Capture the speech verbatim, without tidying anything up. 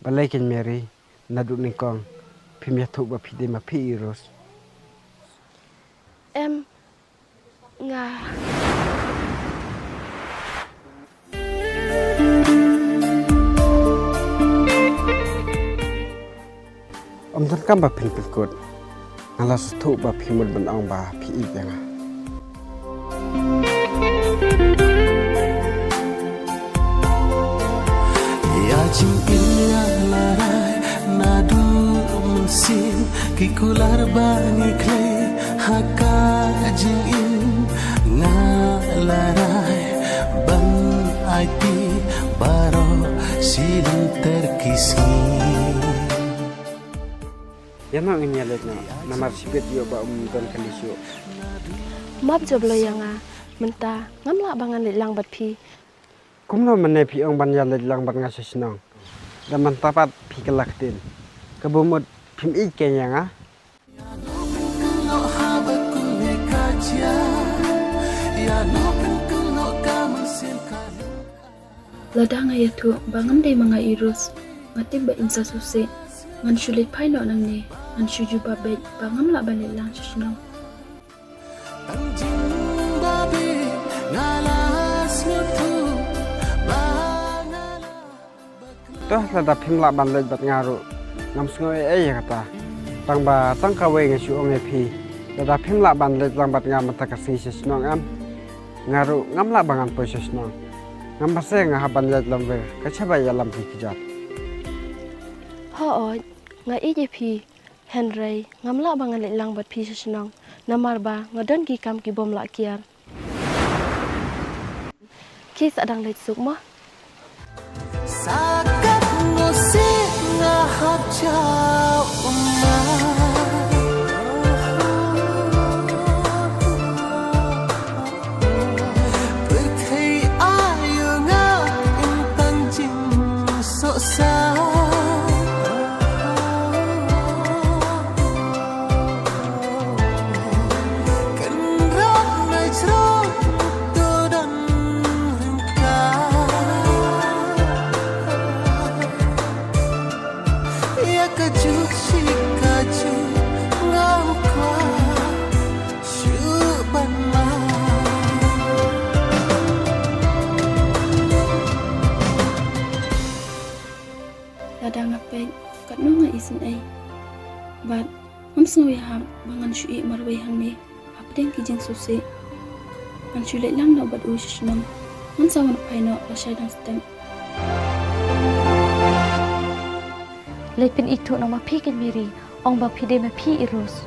Balei keiñ Mary, naduh nyngkong phim ïathuh ba phi dei ma phi i Rose? Em, nga. Ym donkam ba phin pynkut. Nga la sngewthuh ba phi mut ban ong ba phi ïeit ïa nga. Ïa jingim nga la rai naduh mynsiem, ki kular ba ngi khlei ha ka jingim. Nga la rai ban aiti baroh shi lynter ki sngi. Ïa noh ngin ïa leit noh, namar shibit ïoh ba ym don kali shuh. Map jop lo ïa nga, mynta ngam lah ba ngan leit lang bad phi. Kumno mynne phi ong ban ïa leit lang bad nga sha shnong? Da mynta pat phi kylla ktien. Kaba mut phim ïeit keiñ ïa nga. Lada nga ïathuh ba ngam dei ma nga i Rose, nga tip ba in sa sngewsih. Ngan shu leit phai noh nangne, ngan shu jubab beit ba ngam lah ban leit lang sha shnong. Tang jingbabe nga la sngewthuh ba nga la To lada phim lah ban leit bad nga ruh, ngam sngew ei ei ïa kata. Tang ba tang kawei nga shu ong ïa phi, lada phim lah ban leit lang bad nga mynta ka sngi sha shnong em, nga ruh ngam lah ba ngan poi sha shnong. Ngam ba se nga hap ban leit lamwir, ka shaba ïalam phi kjat. Hooid, nga ïeit ïa phi. Hynrei ngam lah ba ngan leit lang bad phi sha shnong, namar ba nga don ki kam ki bym lah kiar. Ki sa dang leit suk mo. Sa kat ngusih nga hap jaw ummat. Pyrthei ayu nga im tang jingsohsat. Kynrad na jrong to dang ryngkat. Ïa kajuh shi kajuh ngam kwah shuh ban mad. Lada nga peit katno nga isynei. Bad ngam sngew ïahap ba ngan shu ïeh marwei hangne hapdeng ki jingsngewsih. Ngan shu leit lang noh bad u sha shnong. Ngan sa wan phai noh lashai dang step. Leit pynithuh noh ma phi keiñ Mary, ong ba phi dei ma phi i Rose.